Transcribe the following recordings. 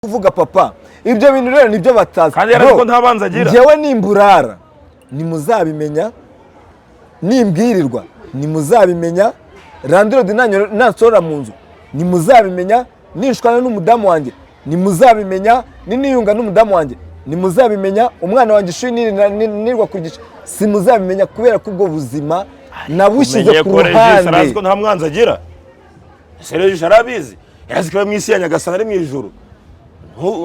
Kuvuga papa, ibyo bintu rero nibyo batazi. Kandi yarazi ko nta banzi agira. Njyewe nimburara ntimuzabimenya, nimbwirirwa ntimuzabimenya, landlord nansohora mu nzu ntimuzabimenya, ninshwana n'umudamu wanjye ntimuzabimenya, niniyunga n'umudamu wanjye ntimuzabimenya, umwana wanjye ishuri nirwa kugisha simuzabimenya, kubera ko ubwo buzima nabushyize Umenye ku ko Regis arazi ruhande. ko nta mwanzi agira. Ese Regis arabizi? Yarazi ko ari mu isi ya Nyagasani, ari mu ijuru.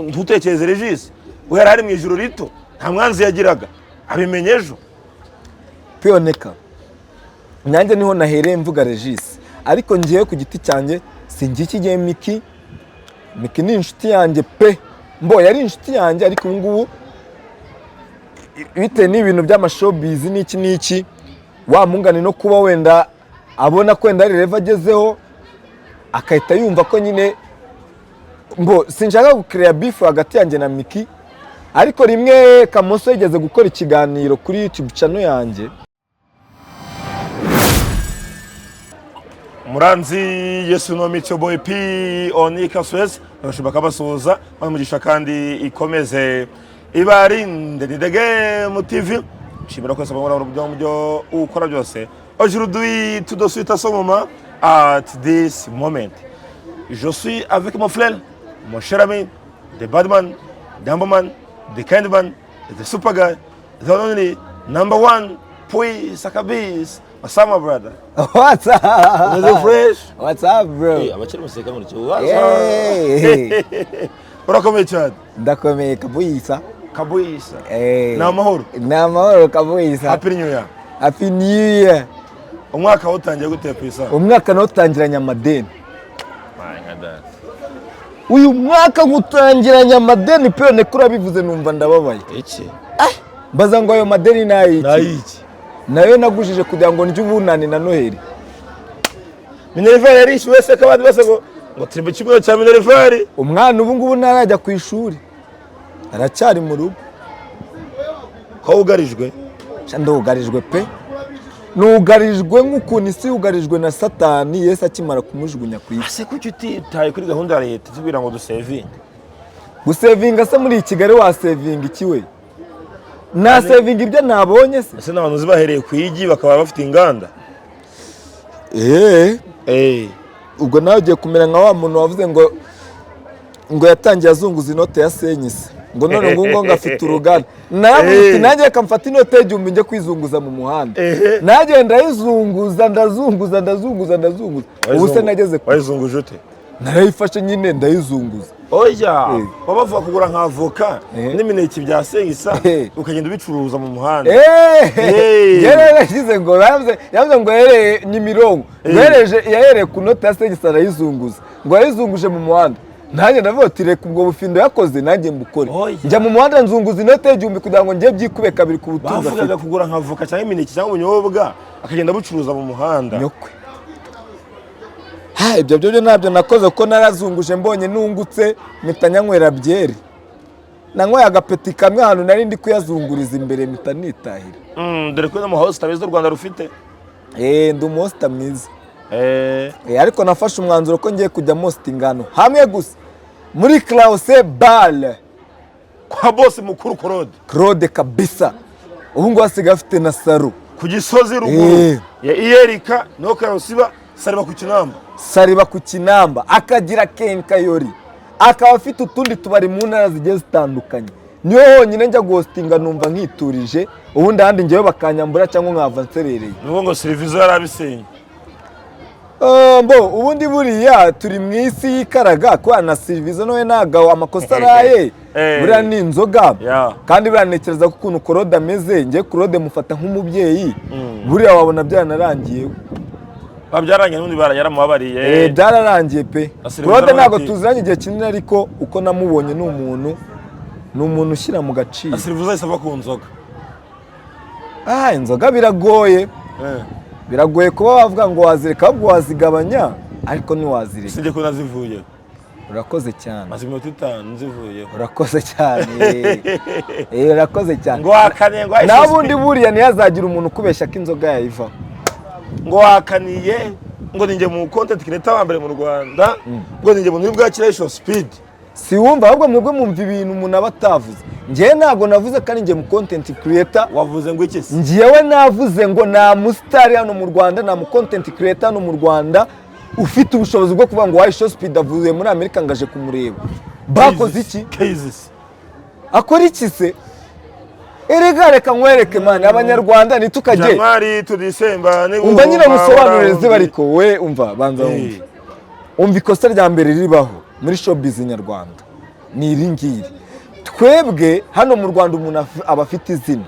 Ntutekereze Regis we yari ari mu ijuru rito, nta mwanzi yagiraga, abimenye ejo. Pioneka, nanjye niho nahereye mvuga Regis, ariko ngewe ku giti cyanjye singikigiye Miki. Miki ni inshuti yanjye pe, mbo yari inshuti yanjye, ariko ubu ngubu bitewe n'ibintu by'amashowbiz n'iki n'iki, wa mungani no kuba wenda abona ko wenda hari level agezeho, akahita yumva ko nyine, mbo sinshaka gukereya beef hagati yanjye na Miki. Ariko rimwe Kamoso yigeze gukora ikiganiro kuri YouTube channel yanjye. Muranzi Yesu no Mico Boy P Onika Suez abashumba kabasuhuza bamugisha kandi ikomeze ibarinde. Ni Dege mu TV, nshimira ko sabangura mu byo ukora byose. Aujourd'hui, tout de suite, à ce moment, at this moment, je suis avec mon frère, mon cher ami, the badman, the humble man, the kind man, the super guy, the only number one puis akabis. Osama, brother. What's up? Umeze fresh? What's up, bro? Abakiri museka muri cyo. Hey. Urakomeye cyane. Ndakomeye kabisa. Kabisa. Eh. Ni amahoro. Ni amahoro kabisa. Happy New Year. Happy New Year. Umwaka wutangiye gute kwisa? Umwaka nawo utangiranye amadeni. Uyu mwaka nkutangiranye amadeni pe, niko urabivuze numva ndababaye. Iki? Mbaza ngo ayo madeni ni ayiki? Nayiki? Nayo nagujije kugira ngo ndye ubunani na Noheli. Minerval yarishyuwe se, ko abandi bose ngo turi mu cyumweru cya Minerval? Umwana ubu ngubu ntarajya ku ishuri, aracyari mu rugo. Ko wugarijwe? Sha, ndugarijwe pe, nugarijwe nk'ukuntu isi yugarijwe na Satani, Yesu akimara kumujugunya ku isi. Ese kuki utitaye kuri gahunda ya leta itubwira ngo dusevinge? Gusevinga se muri Kigali wasevinga iki we? Nasevinga ibyo nabonye se? Ese n'abantu uzi bahereye ku igi bakaba bafite inganda? Eee. Eh. Ubwo nawe ugiye kumera nka wa muntu wavuze ngo yatangiye azunguza inote ya senyise, ngo none ngo afite uruganda. Nawe uti nanjye reka mfate inote y'1000 njye kwizunguza mu muhanda. Nanjye ndayizunguza, ndazunguza, ndazunguza, ndazunguza, ubu se nageze ku Wayizunguje ute? Narayifashe nyine ndayizunguza. Oya. Eh. Baba bavuga kugura nka avoka n'imineke bya sengisa, ukagenda ubicuruza mu muhanda. Hey. Njyewe nagize ngo yavuze ngo yahereye Nyimironko, ngo yahereye ku note ya senyisa arayizunguza, ngo yayizunguje mu muhanda. Nanjye ndavuga ati reka ubwo bufindo yakoze nanjye mbukore. Oya. Njya mu muhanda nzunguza inote y'1000 kugira ngo njye byikube kabiri ku butunzi Bavugaga afite. kugura nka avoka cyangwa imineke cyangwa ubunyobwa, akagenda abucuruza mu muhanda. Nyokwe ha, ibyo byo ntabyo nakoze, kuko narazunguje mbonye nungutse mpita nyanywera byeri. Nanyweye agapeti kamwe ahantu nari ndi kuyazunguriza imbere, mpita nitahira. Dore ko n'amahosta beza u Rwanda rufite. Eh, ndi umuhosta mwiza. Eh. Eh, ariko nafashe umwanzuro ko ngiye kujya mosta ingano hamwe gusa, muri Clause Bar. Kwa boss mukuru Claude. Claude kabisa, ubu ngubu asigaye afite na salon. Ku Gisozi ruguru ya Iyerika niho Karosiba sariba ku Kinamba. Sariba ku Kinamba, akagira quincaillerie, akaba afite utundi tubari mu ntara zigiye zitandukanye. Niyo honyine njya guhostinga numva nkiturije, ubundi ahandi njyewe bakanyambura cyangwa nkava nserereye. Nubu ngo serivisi yarabisenye. Mbo ubundi buriya turi mu isi y'ikaraga, kubera na serivisi nawe ntabwo amakosa araye. Buriya ni inzoga. Kandi buriya ntekereza ko ukuntu Claude ameze, njye Claude mufata nk'umubyeyi, buriya wabona byaranarangiye. Babyarangiye n'ubundi yaramubabariye. Eh, byararangiye pe. Na serivisi Claude ntabwo tuziranye igihe kinini, ariko uko namubonye ni umuntu ushyira mu gaciro. Na serivisi ahise ava ku nzoga. Ah, inzoga biragoye. Biragoye kuba wavuga ngo wazireka, ahubwo wazigabanya ariko ntiwazireka. Sinjye ko nazivuye. Urakoze cyane. Maze iminota 5 nzivuyeho. Urakoze cyane. Eh, urakoze cyane. Ngo wakaniye ngo Naho ubundi buriya ntihazagira umuntu ukubeshya ko inzoga yayivaho. Ngo wakaniye ngo ninjye mu content creator wa mbere mu Rwanda, ngo ninjye muntu bwakira Show Speed. Si wumva, ahubwo mwebwe mwumva ibintu umuntu aba atavuze. Njyewe ntabwo navuze ko ari njye mu content creator. Wavuze ngo iki se? Njyewe navuze ngo nta musitari hano mu Rwanda, nta mu content creator hano mu Rwanda ufite ubushobozi bwo kuvuga ngo IShowSpeed avuye muri Amerika ngo aje kumureba. Bakoze iki? Cases. Akora iki se? Erega reka nkwereke, man, Abanyarwanda ntitukajye January to December ni Umva nyine, musobanurire ziba, ariko we umva, banza wumve. Umva, ikosa rya mbere ribaho muri showbiz nyarwanda ni iri ngiri: twebwe hano mu Rwanda umuntu aba afite izina,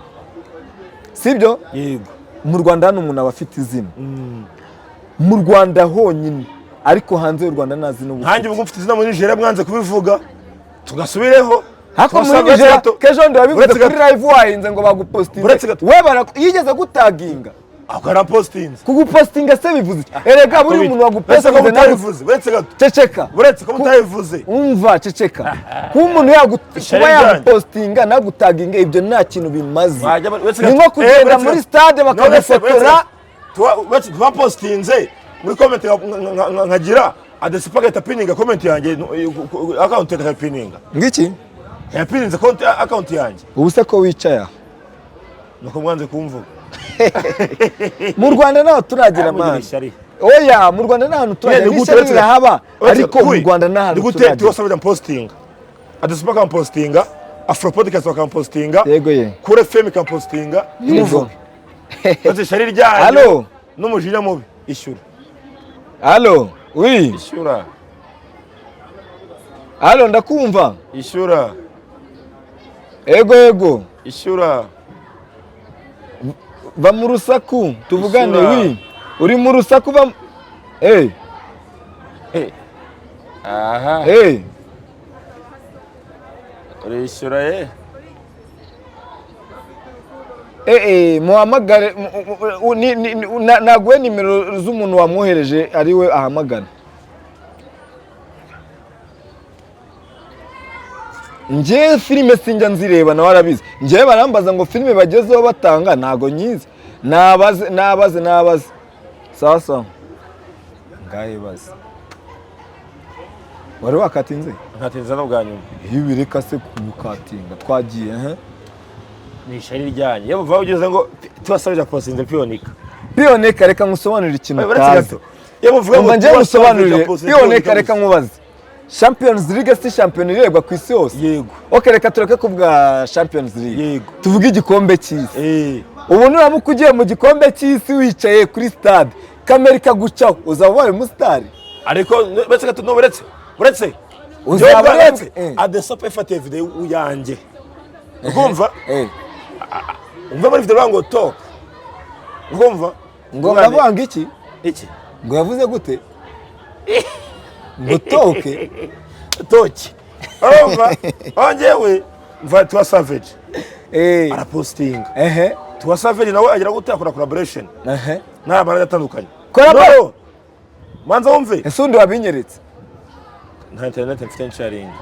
sibyo? Yego. Mu Rwanda hano umuntu aba afite izina mu Rwanda honyine, ariko hanze y'u Rwanda nta zina uba Nkanjye ufite. Ubwo mfite izina muri Nigeria, mwanze kubivuga, tugasubireho. Hako muri Tubasanga Nigeria gato. kejo bundi wabivuze Uretse kuri gato. live wahinze ngo bagupostinze. Uretse gato. We yigeze gutaginga? Ako yarapostinze. Kugupostinga se bivuze iki? Erega buri umuntu Uretse ko wagupostinze nawe mutabivuze, uretse gato. Ceceka. Uretse ko mutabivuze. Umva, ceceka. Kuba umuntu Ishyari kuba ryanyu. yagupostinga nagutaginga, ibyo nta kintu bimaze. Uretse Ni gato. nko kugenda Uretse muri gato. stade None se, uretse bakagufotora. gato. Uretse tubapostinze muri comment nkagira Adesipa agahita pininga comment yanjye, account akapininga. Ngiki? Yapininze konti, account yanjye. Ubu se ko wicaye aho? Nuko mwanze kumvuga. Mu Rwanda ntaho turagera. Mugira Man, ishyari. oya, mu Rwanda nta hantu turagera. Ni gute N'ishyari uretse rirahaba, uretse ariko mu kuyi, Rwanda nta ni hantu gute turagera. Tiwa mpostinga, Adesipa akampostinga, Afro Podcast bakampostinga, Yego ye. Kure FM ikampostinga, ntimuvuge? Uretse ishyari ryanyu Allo? n'umujinya mubi. Ishyura. Allo, oui. Ishyura. Allo, ndakumva. Ishyura. Ego, ego. Ishyura. Va mu rusaku tuvugane. Ishyura. Oui, uri mu rusaku, va. Hey. Aha. Hey. Urishyura ye. Muhamagare naguhe nimero z'umuntu wamwohereje, ari we ahamagara. Njyewe filime sinjya nzireba, nawe arabizi. Njyewe barambaza ngo filime bagezeho batanga, ntago nyizi. Nabaze, nabaze, nabaze. Sawa sawa, ngahe baze. Wari wakatinze? Nkatinza no bwa nyuma. Iyo ubireka se kubukatinga, twagiye he? Ni ishyari ryanyu iyo muva ugeze ngo tubasabije postinze piyonika. Piyoneka, reka nkusobanurire ikintu Uretse utazi. gato, iyo muvuga ngo Umva, njyewe Tiwa ngusobanurire. Savage apostinze Piyoneka, Pionika reka gusa. nkubaze: Champions League si shampiyona irebwa ku isi hose? Yego. Ok, reka tureke kuvuga Champions League. Yego. Tuvuge igikombe cy'isi. Ubu nuramuka ugiye mu gikombe cy'isi, wicaye kuri stade, kamera ikagucaho, uzaba ubaye umusitari? Ariko uretse gato, no uretse Uzaba Njyewe uretse. Adesope ifatiye video yanjye, ukumva? Eh. Umva, muri video bavuga ngo talk, ukumva? Ngo ndavuga ngo iki? Iki? Ngo yavuze gute? Ngo toke? Toki, urumva? Aho njyewe mva Tiwa Savage arapostinga. Tiwa Savage nawe agira gute? Akora collaboration n'amara atandukanye. No! Manza wumve. Ese undi wabinyeretse? Nta internet mfite, nsharinga.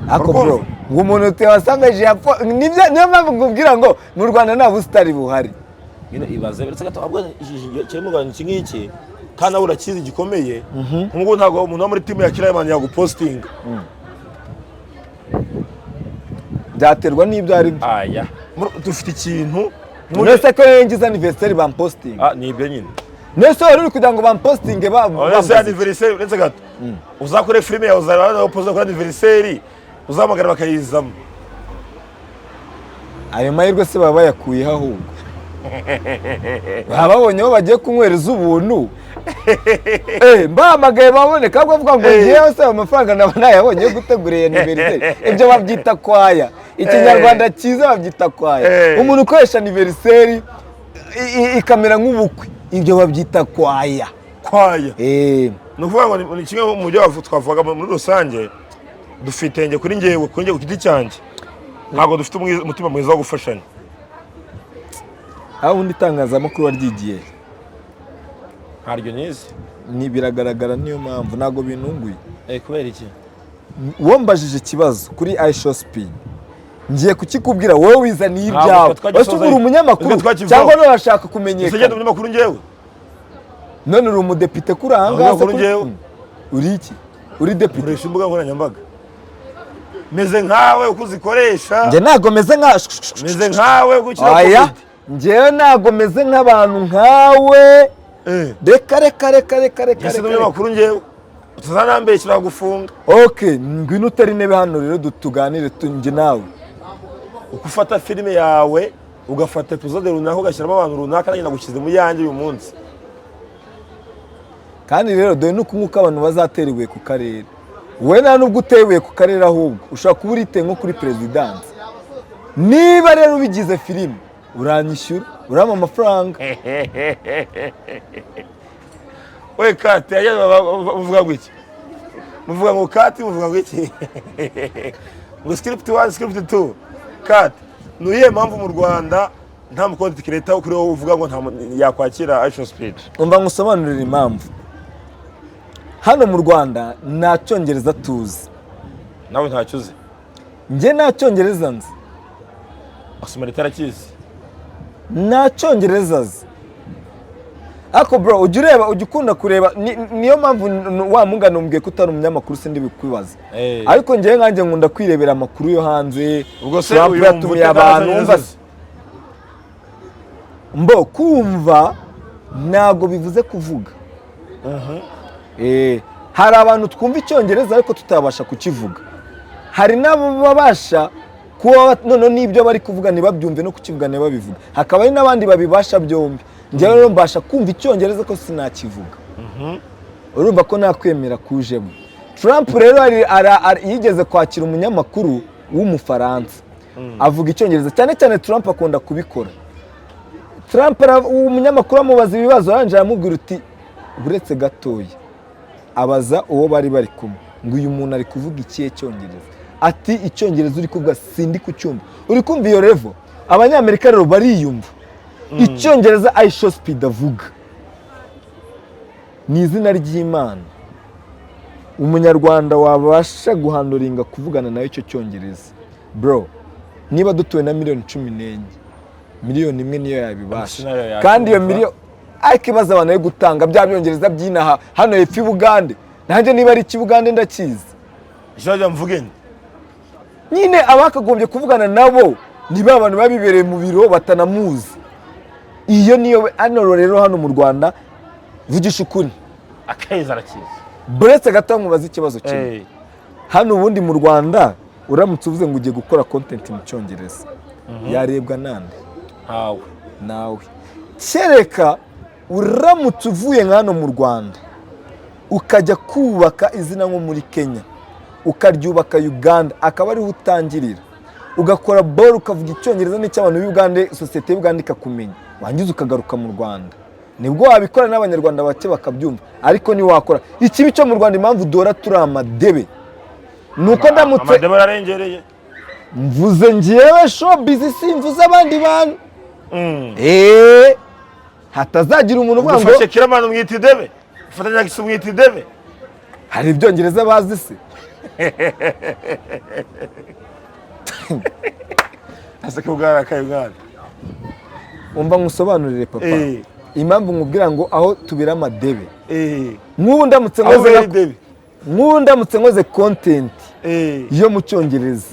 Ako Urukumva? bro, ngo umuntu Tiwa Savage yapfa nibyo? Niyo mpamvu nkubwira ngo mu Rwanda nta busitari buhari. Nyine ibaze, uretse gato, ahubwo kiri mu Rwanda iki ngiki kandi nawe urakizi gikomeye. Nk'ubu ntabwo umuntu wo muri timu ya Killaman yagupostinga. Byaterwa n'ibyo ari byo. Aya, dufite ikintu. None ko iyo ngize anniversaire bampostinga? Ah, ni ibyo nyine. None se wari uri kugira ngo bampostinge Uretse bambaze? Anniversaire, uretse gato, uzakore filime yawe, uzareba poza kuri anniversaire, uzahamagara bakayizamo. Ayo mahirwe se baba bayakuyeho? Ahubwo baba babonye aho bagiye kunywereza ubuntu. Mbahamagaye baboneka, ahubwo bavuga ngo ngewe se ayo mafaranga naba nayabonye yo gutegura iyo anniversaire? Ibyo babyita kwaya, ikinyarwanda cyiza babyita kwaya. Umuntu ukoresha anniversaire ikamera nk'ubukwe, ibyo babyita kwaya. Kwaya. Ni ukuvuga ngo ni kimwe mu byo twavugaga muri rusange. Dufite, nge kuri ngewe, kuri ngewe ku giti cyanjye, ntabwo dufite umutima mwiza wo gufashanya. Aho ubundi itangazamakuru waryigiye? Ntaryo nize. Ni biragaragara, niyo mpamvu ntabwo bintunguye. Kubera iki? Wombajije ikibazo kuri iShowSpeed, ngiye kukikubwira. Wowe wizaniye Ntabwo ibyawe. twagisoza. Ese ubu uri umunyamakuru Twe twakivaho. cyangwa none urashaka Ese kumenyekana? genda, umunyamakuru ngewe? None uri umudepite kuri aha ngaha se? Umunyamakuru ngewe. Uri iki? Uri depite? Nkoresha imbuga nkoranyambaga, meze nkawe uko uzikoresha. Njye ntabwo meze nka Meze nkawe uko ukina Aya. comedy. Njyewe ntabwo meze nk'abantu nkawe. Reka, reka, reka, reka, reka. Njye si Reka, reka. n'umunyamakuru njyewe, utazanambeshyira gufunga. OK, ngwino utera intebe hano rero, tuganire njye nawe. Uko ufata filime yawe, ugafata episode runaka, ugashyiramo abantu runaka, nanjye nagushyize mu yanjye uyu munsi. Kandi rero dore nuko nk'uko abantu bazatera ibuye ku karere, wowe nta nubwo uteye ibuye ku karere, ahubwo ushobora kuba uriteye nko kuri perezidansi. Niba rero ubigize filime, uranyishyura, urampa amafaranga. We kati muvuga ngo iki? Muvuga ngo cut, muvuga ngo iki? Ngo script one, script two, cut. Ni iyihe mpamvu mu Rwanda nta mu content creator kuri wowe uvuga ngo nta yakwakira IShowSpeed? Umva ngusobanurire impamvu. Hano mu Rwanda nta Cyongereza tuzi. Nawe ntacyo uzi? Njye nta Cyongereza nzi. Asoma leta arakizi. Nta Cyongereza azi. Ariko bro, ujya ureba, ujya ukunda kureba, niyo mpamvu wa mugani umbwiye ko utari umunyamakuru, sindi bikwibaza. Ariko njyewe nkanjye nkunda kwirebera amakuru yo hanze. Ubwo se Trump uyu yatumiye wumva abantu ute? wumva se? Mbo kumva ntabwo bivuze kuvuga. Hari abantu twumva Icyongereza ariko tutabasha kukivuga, hari n'ababasha kuba noneho n'ibyo bari kuvuga ntibabyumve, no kukivuga ntibabivuga, hakaba hari n'abandi babibasha byombi. Njyewe rero mbasha kumva Icyongereza ko sinakivuga. Urumva ko nakwemera kujemo. Trump rero yigeze kwakira umunyamakuru w'Umufaransa avuga Icyongereza cyane cyane. Trump akunda kubikora. Trump umunyamakuru amubaza ibibazo, arangije aramubwira uti: "Uretse gatoya." Abaza uwo bari bari kumwe ngo: "Uyu muntu ari kuvuga ikihe Cyongereza?" Ati: "Icyongereza uri kuvuga sindi kucyumva." Uri kumva iyo level? Abanyamerika rero bariyumva. Icyongereza IShowSpeed avuga ni izina ry'Imana. Umunyarwanda wabasha guhanduringa kuvugana nawe icyo Cyongereza, bro, niba dutuwe na miliyoni 14, miliyoni 1 niyo yabibasha. Scenario yakumva. Kandi iyo miliyoni, ariko ibaze abantu bari gutanga bya Byongereza by'inaha hano hepfo i Bugande. Nanjye niba ari ikibugande ndakizi. Ikibazo mvuge nti Nyine abakagombye kuvugana nabo ni ba bantu baba bibereye mu biro batanamuzi. Iyo niyo hano rero, hano mu Rwanda, vugisha ukuri. Akeza arakizi. Buretse gato nkubaze ikibazo kimwe. Hano ubundi mu Rwanda, uramutse uvuze ngo ugiye gukora content mu Cyongereza, yarebwa nande? Ntawe. Nawe kereka uramutse uvuye nka hano mu Rwanda ukajya kubaka izina nko muri Kenya, ukaryubaka Uganda, akaba ariho utangirira, ugakora boro, ukavuga Icyongereza n'icy'abantu b'Ugande, sosiyete y'Uganda ikakumenya, wangiza ukagaruka mu Rwanda, nibwo wabikora n'Abanyarwanda bake bakabyumva. Ariko ntiwakora ikibi cyo mu Rwanda. Impamvu duhora turi amadebe ni uko ndamutse Amadebe ararengereye. Mvuze ngewe showbiz, simvuze abandi bantu. Eee, hatazagira umuntu uvuga ngo Ufashe Kiramani umwita idebe, ufata Nyagisi umwita idebe. Hari Ibyongereza bazi se? Aseka ubwarakaye mwana. Umva nkusobanurire, papa. Impamvu nkubwira ngo aho tubira amadebe, nk'ubu ndamutse Aho nkoze ubera idebe. Nk'ubu ndamutse nkoze content yo mu Cyongereza,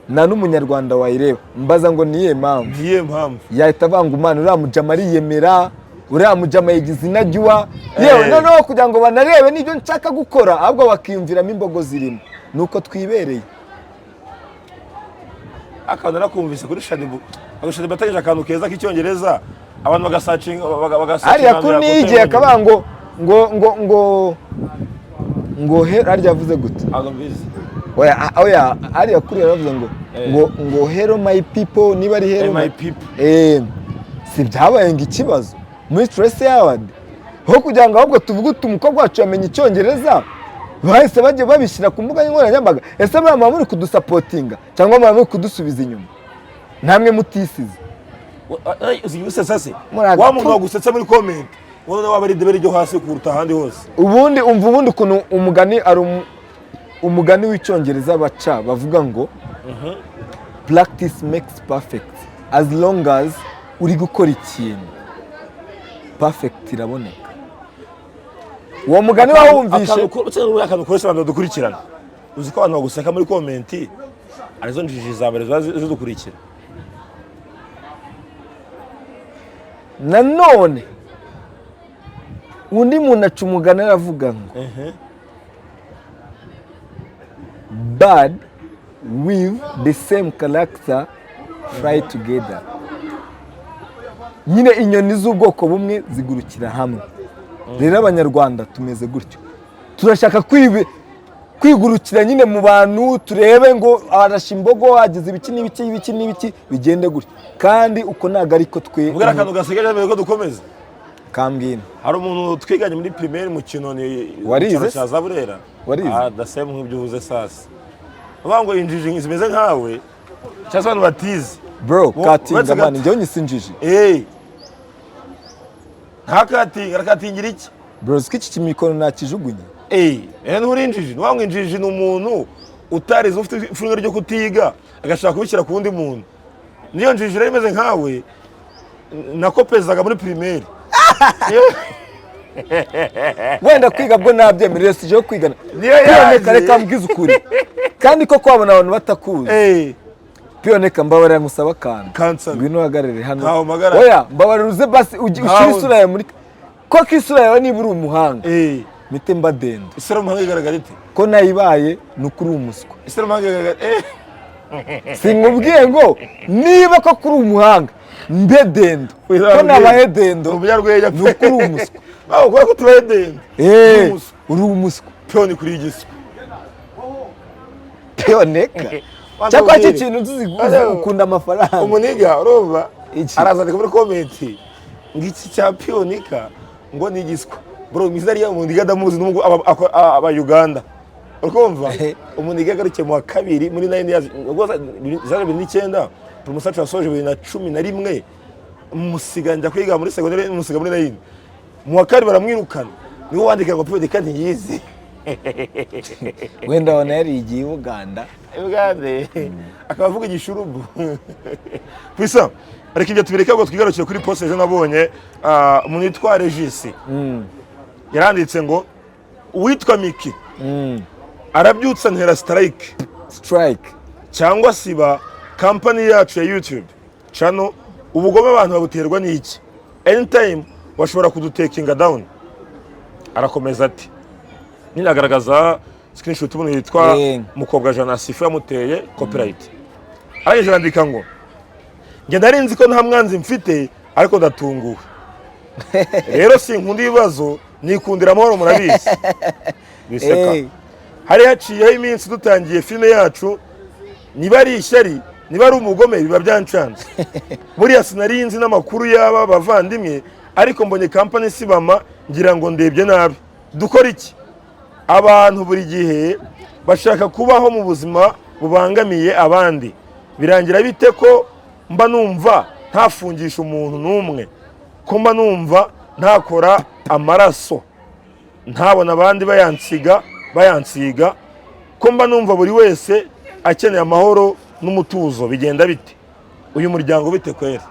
nta n'Umunyarwanda wayireba. Mbaza ngo niyihe mpamvu? Niyo mpamvu? Yahita avanga umwana: "Uriya mujama ariyemera, uriya mujama yigize inajywa." Yewe, noneho kugira ngo banarebe n'ibyo nshaka gukora, ahubwo bakiyumviramo imbogo zirimo, ni uko twibereye. Akantu narakumvise kuri Shaddyboo. Ako Shaddyboo atangije akantu keza k'Icyongereza, abantu bagasacinga bagasacinga. Hariya kuri niyigiye akavuga ngo he, harya yavuze gute? Ntabwo mbizi. Oya, oya, hariya kuri yaravuze ngo ngo "Hello my people", niba ari hello Hey, my people. Si byabaye ngo ikibazo muri Trace Award, aho kugira ngo ahubwo tuvuge uti umukobwa wacu yamenye Icyongereza, bahise bajya babishyira ku mbuga nkoranyambaga. Ese muriya muba muri kudusapotinga cyangwa muba muri kudusubiza inyuma namwe mutisize? Uzi gusetsa se? Muri Wa muntu wagusetsa muri comment, wowe waba ari idebe ryo hasi kuruta ahandi hose. Ubundi umva, ubundi ukuntu umugani ari umugani w'Icyongereza baca bavuga ngo "Practice makes perfect." As long as uri gukora ikintu, perfect iraboneka. Uwo mugani wawumvishe? Akantu kose abantu badukurikirana, uzi ko abantu baguseka muri comment arizo njiji za mbere ziba zidukurikira. Nanone undi muntu aca umugani, aravuga ngo "Bird with the same character fly together." Nyine inyoni z'ubwoko bumwe zigurukira hamwe. Rero Abanyarwanda tumeze gutyo, turashaka kwigurukira nyine mu bantu, turebe ngo arashe imbogo, hagize ibiki n'ibiki, ibiki n'ibiki, bigende gutyo, kandi uko ntabwo ariko twe. Ubwo akantu gasigaje mbere ko dukomeza. Kambwira. Hari umuntu twiganye muri primaire mu Kinoni. Warize mu cyaro se? cya za Burera. Warize? Ah, dasemu nk'ibyo uvuze sasa, uvuga ngo injiji zimeze nkawe cyangwa se abantu batize. Bro, katinga. Uretse Man, gato. njyewe nyisinjije. Eh, ntakatinga, arakatingira iki? Bro, ko iki kimikoro nakijugunye. Eh, nturi injiji. Ni ngo injiji ni umuntu utarize, ufite ipfunwe ryo kutiga, agashaka kubishyira ku wundi muntu. Niyo njiji rero imeze nkawe nakopezaga muri primaire. Wenda kwiga bwo nabyemereye, si yo kwigana. Niyo yaje. Piyoneka, reka mbwize ukuri, kandi ko kwabona abantu batakuzi. Piyoneka, mbabarira ngusaba akantu. Kansana. Ngwino uhagarare hano. Ntaho mpagarara. Oya, mbabarira uze basi Ntaho. ushyire isura yawe muri koko, isura yawe, niba uri umuhanga, mite mbadenda. Isura y'umuhanga igaragara ite? Ko nayibaye ni uko uri umuswa. Isura y'umuhanga igaragara Sinkubwiye ngo niba koko uri umuhanga mbe dendo, ko nabaye dendo Umunyarwenya. ni uko uri umuswa. Aho kubera ko tubaye dendo. Eh, uri umuswa. Piyoni kuri igiswa. Piyoneka, cyakora iki kintu nzi, ukunda amafaranga. Umuniga urumva. Iki? Arazandika muri comment ngo iki cya piyonika ngo ni igiswa. Bro, mu izina rya umuniga ndamuzi n'ubwo aba Uganda, urumva. Umuniga yagarukiye mu wa kabiri muri 9 years, ubwo zaje 2009, promotion yasoje 2011, musiga njya kwiga muri secondaire, musiga muri 9 mu wa kabiri baramwirukana. Niwe wandika ngo piyonika ntiyizi. Wenda wabona yarigiye i Buganda. Ugande akaba avuga igishurubu pwisa. Reka ibyo tubireke, ngo twigarukire kuri post ejo nabonye. Umuntu witwa Regis yaranditse ngo uwitwa Miki arabyutsa ntera strike Strike. cyangwa siba company yacu ya YouTube channel. Ubugome abantu babuterwa n'iki? Anytime bashobora kudutekinga down. Arakomeza ati nyine agaragaza screenshot umuntu yitwa Mukobwa Jana Sifa yamuteye copyright. Arangije arandika ngo njye nari nzi ko nta mwanzi mfite, ariko ndatunguwe. Rero sinkunda ibibazo, nikundira amahoro, murabizi, biseka. Hari haciyeho iminsi dutangiye filime yacu. Niba ari ishyari, niba ari umugome, biba byancanze. Buriya sinari nzi n'amakuru y'aba bavandimwe, ariko mbonye company sibama ngira ngo ndebye nabi. Dukora iki? Abantu buri gihe bashaka kubaho mu buzima bubangamiye abandi, birangira bite? Ko mba numva ntafungisha umuntu n'umwe, ko mba numva ntakora amaraso, ntabona abandi bayansiga bayansiga, ko mba numva buri wese akeneye amahoro n'umutuzo, bigenda bite? Uyu muryango bite kwera?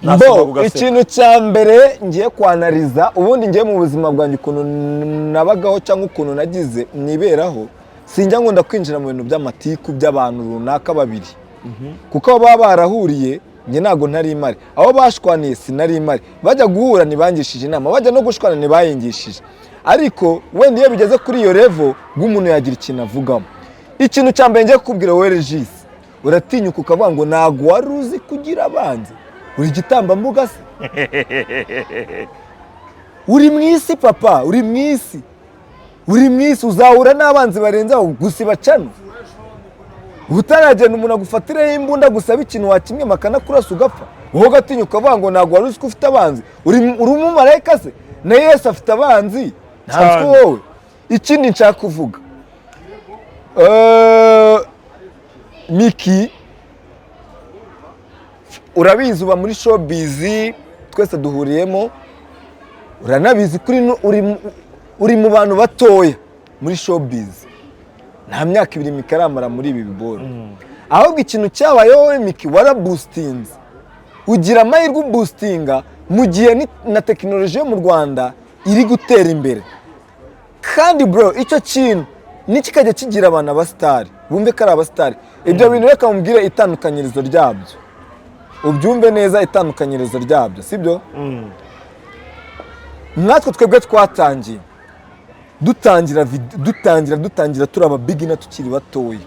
Nasoma Bo, kugaseka. ikintu cya mbere ngiye kwanariza, ubundi ngiye mu buzima bwanjye ukuntu nabagaho cyangwa ukuntu nagize niberaho, sinjya nkunda kwinjira mu bintu by'amatiku by'abantu runaka babiri, kuko aho baba barahuriye njye ntabwo ntari imari, aho bashwaniye sinari imari, bajya guhura ntibangishije inama, bajya no gushwana ntibayingishije. Ariko wenda iyo bigeze kuri iyo level bw'umuntu yagira ikintu avugamo. Ikintu cya mbere ngiye kukubwira wowe Regis, uratinyuka ukavuga ngo ntabwo wari uzi kugira abanzi? Uri igitambambuga se? Uri mu isi, papa, uri mu isi, uri mu isi, uzahura n'abanzi barenze aho gusa ibacano. Utaragenda umuntu agufatireho imbunda, gusaba ikintu wakimwe akanakurasa ugapfa, wowe ugatinyuka ukavuga ngo ntabwo wari uzi ko ufite abanzi? Uri umumarayika se? Na Yesu afite abanzi, ntabwo Cyane. wowe. Ikindi nshaka kuvuga, Miki, urabizi uba muri showbiz, twese duhuriyemo, uranabizi kuri uri mu bantu batoya muri showbiz, nta myaka 2 Miki aramara muri ibi biboro. Ahubwo ikintu cyabayeho, wowe Miki waraboostinze, ugira amahirwe uboostinga mu gihe na tekinoloji yo mu Rwanda. Iri gutera imbere. Kandi bro, icyo kintu nikikajya kigira abantu abasitari, bumve ko ari abasitari. Ibyo bintu, reka mubwire itandukanyirizo ryabyo, ubyumve neza itandukanyirizo ryabyo, sibyo? Natwe twebwe twatangiye dutangira dutangira turi aba beginner, tukiri batoya.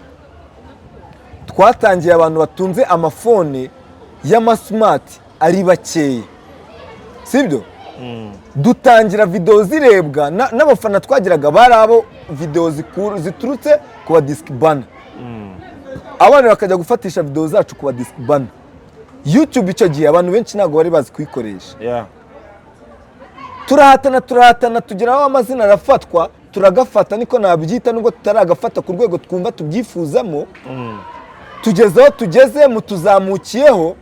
Twatangiye abantu batunze amafone y'ama smart ari bakeya, sibyo? Dutangira videwo zirebwa n'abafana twagiraga bari abo videwo ziturutse ku ba disikibana, abana bakajya gufatisha videwo zacu ku ba disikibana. YouTube icyo gihe abantu benshi ntabwo bari bazi kuyikoresha. Turahatana, turahatana, tugera aho amazina arafatwa, turagafata, niko nabyita, nubwo tutaragafata ku rwego twumva tubyifuzamo. Tugeze aho tugeze, mutuzamukiyeho,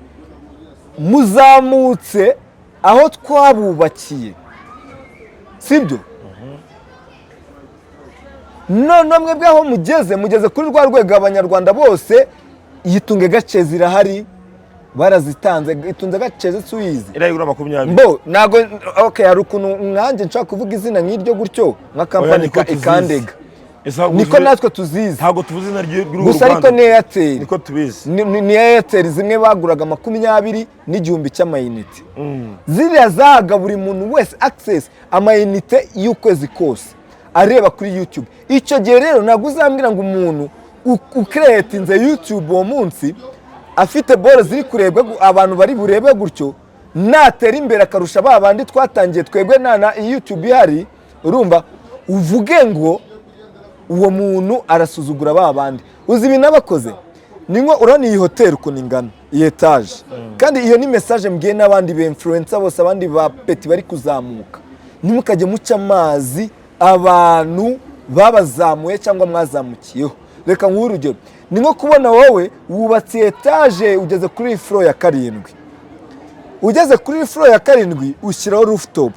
muzamutse aho twabubakiye, sibyo? None mwebwe aho mugeze, mugeze kuri rwa rwego abanyarwanda bose yitunge gace zirahari, barazitanze. Itunze gaceze si uyizi? Irayigura 20. Mbo ntago, okay, hari ukuntu nkanjye nshaka kuvuga izina nk'iryo gutyo nka Oya, kampani niko tuzizi. ikandega. Ese ahubwo Niko natwe tuzizi. Ntabwo tuvuze izina ry'uru Gusa ariko ruganda. ni Airtel. Niko tubizi. Ni Airtel zimwe baguraga 20 n'igihumbi cy'amayinite. Ziriya zahaga buri muntu wese access amayinite y'ukwezi kose areba kuri YouTube. Icyo gihe rero ntabwo uzambwira ngo umuntu ukeretinze YouTube uwo munsi afite boro ziri kurebwa, abantu bari burebe gutyo, natera imbere akarusha ba bandi twatangiye twebwe nta na YouTube ihari, urumva uvuge ngo uwo muntu arasuzugura ba bandi. Uzi ibintu abakoze ni nko urabona iyi hoteli ukuntu ingana, iyi etaje. Kandi iyo ni message mbwiye n'abandi ba influencer bose, abandi ba petit bari kuzamuka: ntimukajye muca amazi abantu babazamuye cyangwa mwazamukiyeho. Reka nguhe urugero: ni nko kubona wowe wubatse etaje, ugeze kuri floor ya karindwi. Ugeze kuri floor ya karindwi ushyiraho rooftop.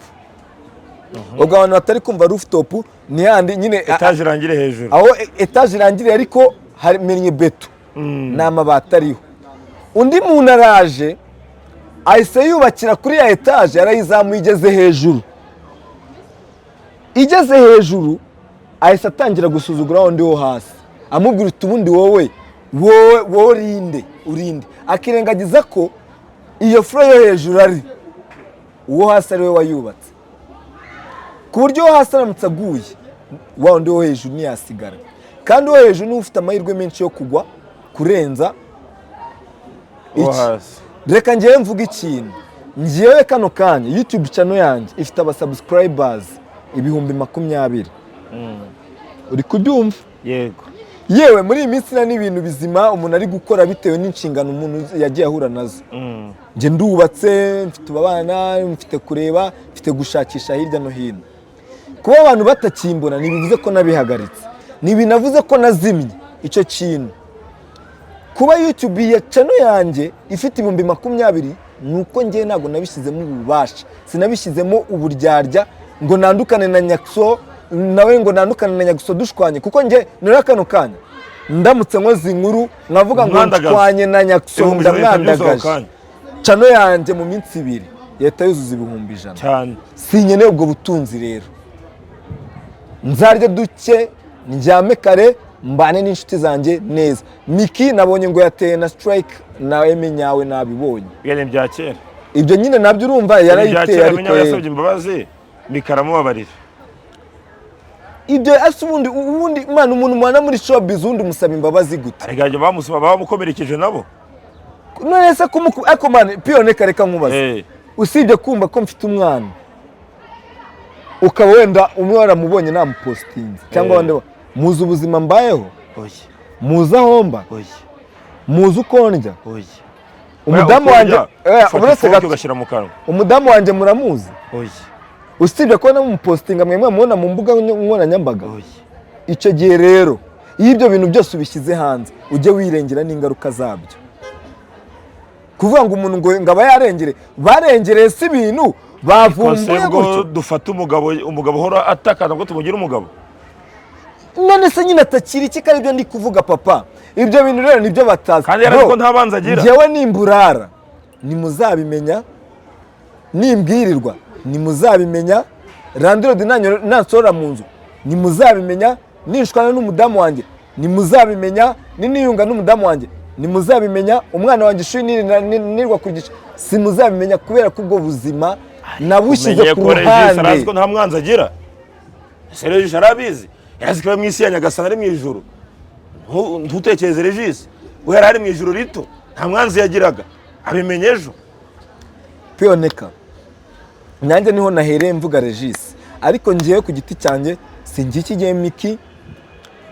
Ubwo abantu batari kumva rooftop, ni yandi nyine Etaje irangire hejuru. Aho etaje irangiriye ariko hamennye beto, ni amabati ariho. Undi muntu araje ahise yubakira kuri ya etaje, arayizamuye, igeze hejuru. Igeze hejuru ahise atangira gusuzugura undi wo hasi, amubwira uti: "Ubundi wowe urinde, urinde." Akirengagiza ko iyo floor yo hejuru ari uwo hasi ari we wayubatse, ku buryo uwo hasi aramutse aguye, wa wundi wo hejuru ntiyasigara. Kandi uwo hejuru niwe ufite amahirwe menshi yo kugwa kurenza Uwo iki. hasi. Reka ngewe mvuge ikintu. Ngewe kano kanya YouTube channel yanjye ifite aba subscribers 20,000, uri kubyumva? Yego. Yewe, muri iyi minsi nta n'ibintu bizima umuntu ari gukora bitewe n'inshingano umuntu yagiye ahura nazo. Njye ndubatse, mfite abana, mfite kureba, mfite gushakisha hirya no hino. Kuba abantu batakimbona ntibivuze ko nabihagaritse, ntibinavuze ko nazimye icyo kintu. Kuba YouTube ya channel yanjye ifite 20,000 ni uko ngewe ntabwo nabishyizemo ububasha, sinabishyizemo uburyarya ngo nandukane na Nyakso, nawe ngo nandukane na Nyakso dushwanye. Kuko nge nuri kano kanya ndamutse nkoze inkuru nkavuga ngo Umwandagaza. nshwanye na Nyakso, 100,000 bihita byuzuza ako ndamwandagaje, kanya. Channel yanjye mu minsi 2 yahita yuzuza 100,000. Cyane. Sinkeneye ubwo butunzi rero. Nzarya duke, ndyame kare, mbane n'inshuti zanjye neza. Miki nabonye ngo yateye na strike na Emi nyawe, nabibonye. Ibyo ni ibya kera. Ibyo nyine nabyo urumva Ibya yarayiteye kera. Ariko Menya yasabye imbabazi, bikaramubabarira. Ibyo ese ubundi man, umuntu mubana muri showbiz, ubundi umusaba imbabazi gute? Arega bamusaba, bamukomerekeje nabo. None se kumuku ariko man, piyone, kareka nkubaze. Usibye kumva ko mfite umwana, ukaba wenda umwe waramubonye namupositinze cyangwa abandi muzi ubuzima mbayeho? Oya. Muzi aho mba? Oya. Muzi uko ndya? Oya. Umudamu wanjye, ufata uretse ifoke gato. ugashyira mu kanwa. Umudamu wanjye muramuzi? Oya. Usibye kuba namupositinga, mwe mwamubona mu mbuga nkoranyambaga? Oya. Icyo gihe rero iyo ibyo bintu byose ubishyize hanze, ujye wirengera n'ingaruka zabyo. Kuvuga ngo umuntu ngo aba yarengereye, barengereye si ibintu bavumbuye Ubwo gutyo. dufata umugabo uhora atakana ngo tumugire umugabo. None se nyine atakira iki? Ko aribyo ndi kuvuga, papa. Ibyo bintu rero nibyo batazi. Kandi yarazi Bro, ko nta banzi agira. njyewe nimburara ntimuzabimenya, nimbwirirwa ntimuzabimenya. Landlord nansohora mu nzu ntimuzabimenya, ninshwana n'umudamu wanjye ntimuzabimenya, niniyunga n'umudamu wanjye ntimuzabimenya, umwana wanjye ishuri nirwa kugisha simuzabimenya, kubera ko ubwo buzima nabushyize Umenye ku ko Regis arazi ruhande. ko nta mwanzi agira. Ese Regis arabizi? Yarazi ko mu isi ya Nyagasani ari mu ijuru. Ntutekereze Regis guhera ari mu ijuru rito nta mwanzi yagiraga, abimenye ejo. Pioneka, nanjye niho nahereye mvuga Regis, ariko ngewe ku giti cyanjye singikigiye Miki.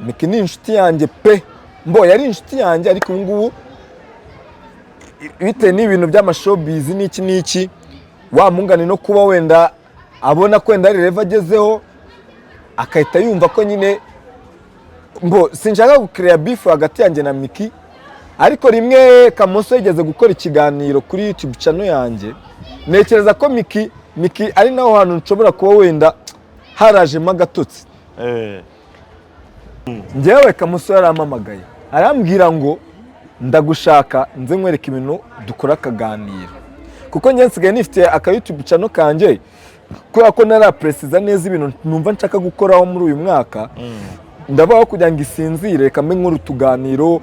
Miki ni inshuti yanjye pe, mbo yari inshuti yanjye, ariko ubu ngubu bitewe n'ibintu by'amashowbiz n'iki n'iki, wa mungani no kuba wenda abona ko wenda hari level agezeho, akahita yumva ko nyine, mbo sinshaka gukereya beef hagati yanjye na Miki. Ariko rimwe Kamoso yigeze gukora ikiganiro kuri YouTube channel yanjye, ntekereza ko Miki ari naho hantu nshobora kuba wenda harajemo agatotsi. Njyewe Kamoso yarampamagaye arambwira ngo ndagushaka nze nkwereke ibintu dukora akaganiro, kuko njye nsigaye nifitiye aka YouTube channel kanjye, kubera ko narapresiza neza ibintu numva nshaka gukoraho muri uyu mwaka. Ndabaho kugira ngo isinzire, reka mbe nkora utuganiro.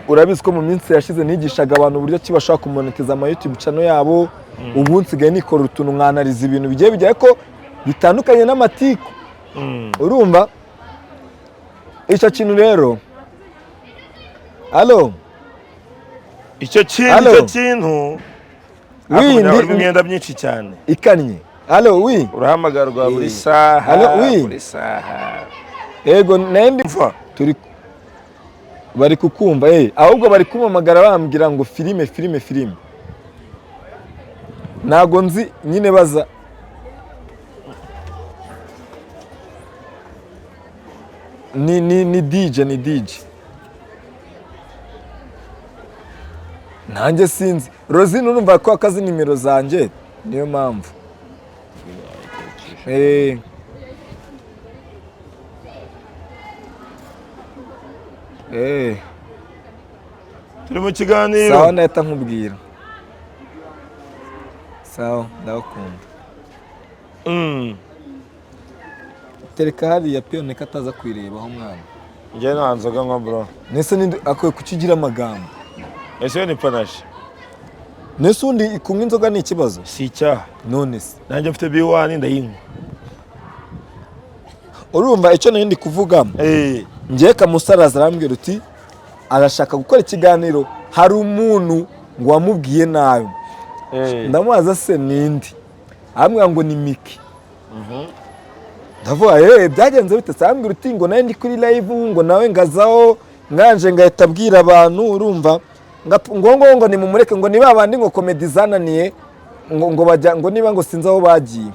Urabizi ko mu minsi yashize nigishaga abantu uburyo ki bashobora kumonetiza ama YouTube channel yabo. Ubu nsigaye nikora utuntu nkanariza ibintu bigiye bijyaye ko bitandukanye n'amatiku. Urumva icyo kintu rero, alo? Icyo kintu, Allo? icyo kintu Oui, hakurya harimo imyenda myinshi cyane. Ikannye, alo, oui. Urahamagarwa buri saha. Allo, oui. Buri saha. Ego, nandi Mva. Turi bari kukumva, ahubwo bari kumpamagara bambwira ngo filime filime filime, ntago nzi nyine baza. Ni DJ, ni DJ, nanjye sinzi. Rosine, urumva ko akazi nimero zanjye, niyo mpamvu. Turi mu kiganiro. Sawa, ndahita nkubwira. Sawa, ndagukunda. Tereka hariya piyone ko ataza kuyirebaho mwana. Njye nta nzoga nywa, bro. Nese ninde akwiye kukigira amagambo? Ese iyo ni panache? Nese undi kunywa inzoga ni ikibazo? Si icyaha. None se? Nanjye mfite B1 ndayinywa. Urumva icyo nari ndi kuvuga? Ngiye Kamusaraza arambwira uti arashaka gukora ikiganiro, hari umuntu ngo wamubwiye nabi. Ndamubaza se ninde, arambwira ngo ni Miki. Ndavuga byagenze bite se? Arambwira uti ngo nawe ndi kuri live, ngo nawe ngazaho nganje ngahita abwira abantu, urumva ngo ngo ngo nimumureke, ngo ni babandi ngo comedy zananiye, ngo bajya ngo niba ngo sinzi aho bagiye.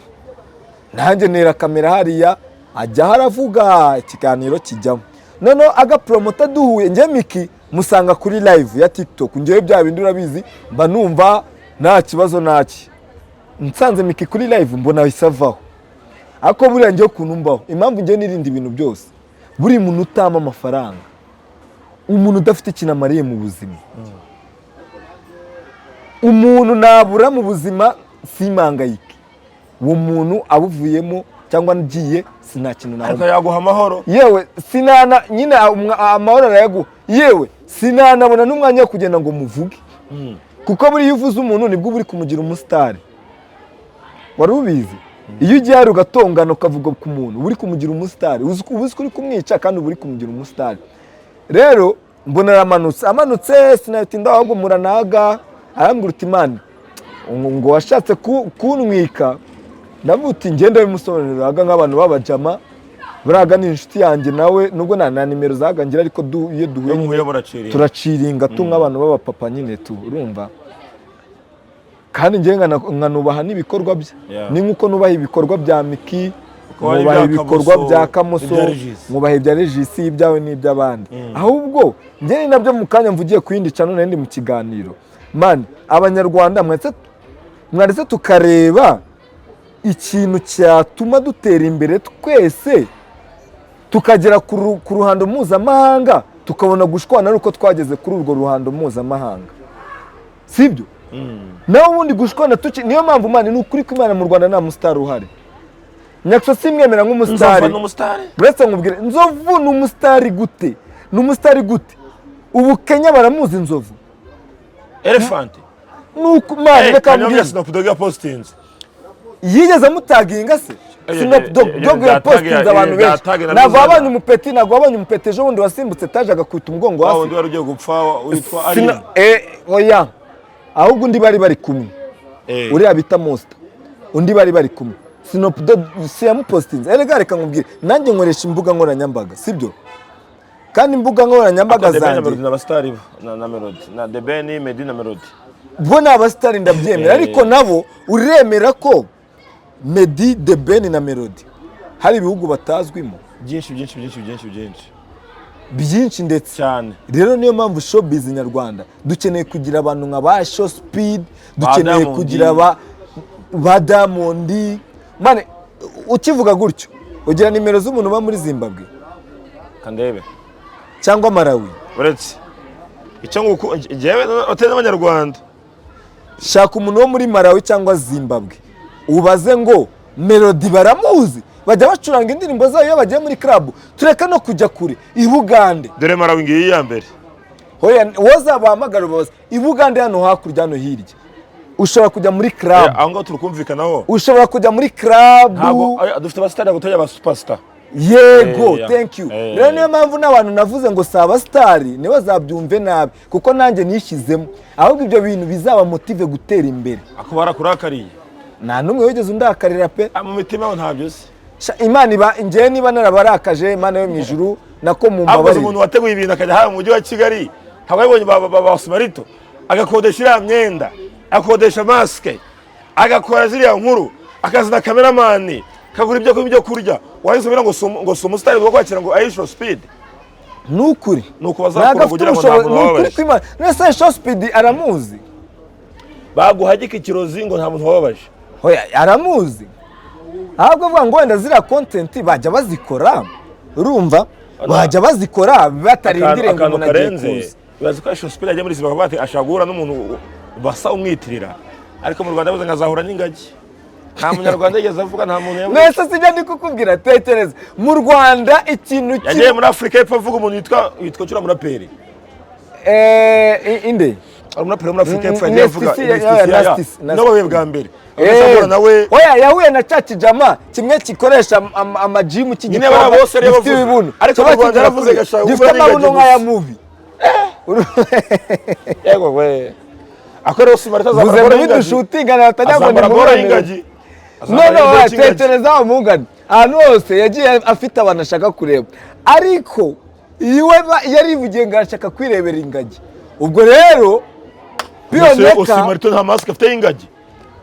Nanjye nera kamera hariya, ajya haravuga, ikiganiro kijyamo. Noneho agapromota duhuye, njye Miki musanga kuri live ya TikTok. Njyewe bya bindi urabizi, mba numva nta kibazo ntaki. Nsanze Miki kuri live mbona ahise avaho. Ariko buriya njyewe ukuntu mbaho, impamvu njyewe nirinda ibintu byose, buri muntu utama amafaranga, umuntu udafite ikintu amariye mu buzima, umuntu nabura mu buzima simangayike, uwo muntu abuvuyemo cyangwa ngiye sinakintu Ariko nawe. yaguha amahoro. Yewe sinana nyine amahoro arayaguha, yewe sinanabona n'umwanya wo kugenda ngo muvuge, kuko buriya iyo uvuze umuntu nibwo uba uri kumugira umusitari. Wari ubizi? Iyo ugiye hari ugatongana ukavuga ku muntu, uba uri kumugira umusitari, uzi uba uzi ko uri kumwica kandi uba uri kumugira umusitari. Rero mbona aramanutse, amanutse sinatinda, ahubwo muranaga arambwira uti mani ngo washatse kuntwika. Ndavuga uti ngenda bimusobanurira nk'abantu b'abajama, buriya ni inshuti yanjye nawe, nubwo nta nimero zaga ngira, ariko iyo duhuye Iyo nyine muhuye muraciriye. turaciringa tu nk'abantu b'abapapa nyine tu, urumva. Kandi njye nkanubaha n'ibikorwa bye. Ni nk'uko nubaha ibikorwa bya Miki, Kuko hari nkubaha ibya ibikorwa Kamoso, bya Kamoso, ibya Regis. nkubaha ibya Regis, ibyawe n'iby'abandi. Ahubwo njye ni nabyo mu kanya mvugiye ku yindi channel nari ndi mu kiganiro. Man, abanyarwanda mwaretse tukareba ikintu cyatuma dutera imbere twese, tukagera ku ruhando mpuzamahanga, tukabona gushwana ari uko twageze kuri urwo ruhando mpuzamahanga, sibyo? Nawe ubundi gushwana tuki, niyo mpamvu man, ni ukuri ko Imana mu Rwanda nta musitari uhari. Nyaxo simwemera nk'umusitari. Nzovu ni umusitari. Uretse nkubwire, Nzovu ni umusitari gute? Ni umusitari gute? Ubu Kenya baramuzi Nzovu? Elephant. Nuko man, reka Kanyobya. mbwire. Snoop Dogg yapostinze. Yigeze amutaginga se? Snoop Dogg Dogg yapostinze abantu benshi. Ntabwo wabonye umupeti, ntabwo wabonye umupeti ejo bundi wasimbutse etaje agakubita umugongo Wa hasi? wundi wari ugiye gupfa witwa Ali. Oya, ahubwo undi bari kumwe, uriya bita Monster, undi bari kumwe, Snoop Dogg si yamupostinze? Erega reka nkubwire, nanjye nkoresha imbuga nkoranyambaga, sibyo? Kandi imbuga nkoranyambaga The Ben na zanjye Melody ni abasitari bo. Na Melody na The Ben, Meddy na Melody. Bo ni abasitari, ndabyemera. Ariko nabo uremera ko Meddy, The Ben na Melody hari ibihugu batazwimo? Byinshi, byinshi, byinshi, byinshi, byinshi. Byinshi ndetse. Cyane. Rero niyo mpamvu showbiz nyarwanda dukeneye kugira abantu nka ba Show Speed, dukeneye Diamond. kugira ba Diamond. Man, ukivuga gutyo, ugira nimero z'umuntu uba muri Zimbabwe Kandebe. cyangwa Malawi? Uretse icyo nguku njyewe utari n'abanyarwanda. Shaka umuntu wo muri Malawi cyangwa Zimbabwe, ubaze ngo Melody baramuzi, bajya bacuranga indirimbo zayo iyo bagiye muri club. Tureka no kujya kure, i Bugande. Dore Malawi ngiyi ya mbere. Hoya, wowe ubabaze i Bugande, hano hakurya, hano hirya, ushobora kujya muri club. Aho ngaho turi kumvikanaho. Ushobora kujya muri club. Ntabwo dufite abasitari, ntabwo tujya aba superstar. Yego. Yeah. Thank you. Rero niyo mpamvu n'abantu navuze ngo si abasitari ntibazabyumve nabi, kuko nanjye nishyizemo. Ahubwo ibyo bintu bizaba motive gutera imbere. Ako barakurakariye? Nta n'umwe wigeze undakarira pe. Ah, mu mitima yabo ntabyo uzi. Sha, Imana iba njyewe niba narabarakaje, Imana yo mu ijuru nako Ahubwo uzi mumbabarire. umuntu wateguye ibintu akajya hano mu mujyi wa Kigali, ntabwo yabonye ba Sumarito, agakodesha iriya myenda, agakodesha masike, agakora ziriya nkuru, akazana cameraman, akagura ibyo kunywa, ibyo kurya, warangiza ubwira ngo si umusitari wo kwakira ngo ayisho Speed? Ni ukuri. Ni uko bazakora Ntabwo afite kugira ngo nta ubushobozi muntu ni ukuri wababaje. kw'Imana. None se Show Speed aramuzi? Baguhagika ikirozi ngo nta muntu wababaje. Hoya, aramuzi. Ahubwo avuga ngo wenda ziriya content bajya bazikora, urumva, bajya bazikora batarindiriye ngo Akantu umuntu agiye karenze kuza. Bibaza ko ayisho Speed ajya muri Zimbabwe bakavuga ati ashaka guhura n'umuntu basa umwitirira, ariko mu Rwanda yavuze ngo azahura n'ingagi. Nta munyarwanda yigeze avuga, nta muntu yavuze. Mwese sijya ndi kukubwira, tekereza mu Rwanda ikintu Yagiye muri Afurika y'Epfo avuga umuntu yitwa cyura muraperi. Inde? Hari umuraperi wo muri Afurika y'Epfo yagiye avuga. Nasty C, ya, Nasty C, Nibo bahuye bwa mbere. Ahura nawe. Oya, yahuye na ca kijama kimwe gikoresha amajimu Nyine cy'igikobwa bariya bose ariyo gifite bavuze. ibibuno. Ariko Kiba mu Rwanda kigira yaravuze kuri- gashaka gifite guhura amabuno n'ingagi nk'aya gusa. movie. Yego we, ako rero Sumarita Vuze azambara ngo boro y'ingagi. bidushutingana batajya ngo ni Azambara boro muburanire. y'ingagi. Azambara None igihembo cy'ingagi. tekereza wa mugani, ahantu hose yagiye afite abantu ashaka kureba, ariko iwe yarivugiye ngo arashaka kwirebera ingagi. Ubwo rero Ese Pioneka Osimarito nta masike afite y'ingagi?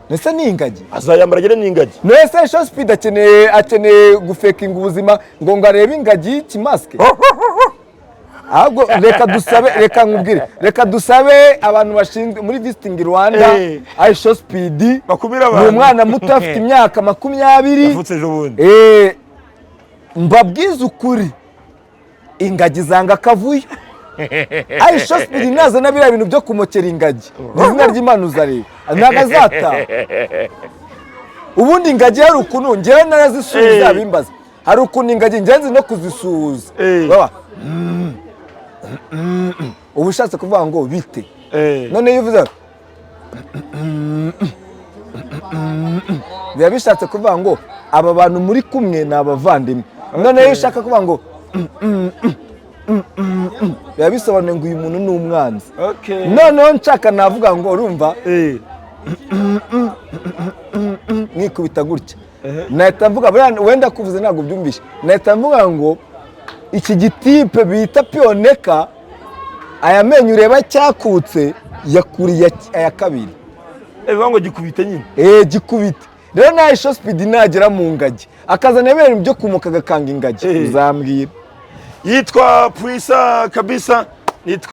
Ese ni ingagi? Azayambara agere n'ingagi. Nese Show Speed akeneye gufekinga ubuzima ngo arebe ingagi y'ikimasike? Ahubwo reka dusabe, reka nkubwire, reka dusabe abantu bashinzwe muri Visiting Rwanda, Show Speed Bakumire ni abantu. umwana muto, afite imyaka 20. Yavutse ejo bundi. Mbabwize ukuri, ingagi zanga akavuyo. Show Speed nazana biriya bintu byo kumokera ingagi, mu izina ry'Imana uzareba, ntabwo azataha. Ubundi ingagi hari ukuntu ngewe narazisubiza, bimbaza, hari ukuntu ingagi ngewe nzi no kuzisuhuza. Baba uba ushatse kuvuga ngo bite. None iyo uvuze biba bishatse kuvuga ngo aba bantu muri kumwe ni abavandimwe. None iyo ushaka kuvuga ngo biba bisobanuye ngo uyu muntu ni umwanzi. Noneho nshaka navuga ngo urumva mwikubita gutya, nahita mvuga buriya wenda kuvuze ntabwo byumvishe, nahita mvuga ngo iki gitipe bita Pioneka, aya menyo ureba cyakutse yakuriye aya kabiri. Bivuga ngo gikubite nyine. Gikubite. Rero nawe Show Speed nagera mu ngagi akazana ibintu byo kumuka agakanga ingagi, uzambwira. Yitwa Puisa kabisa, nitwa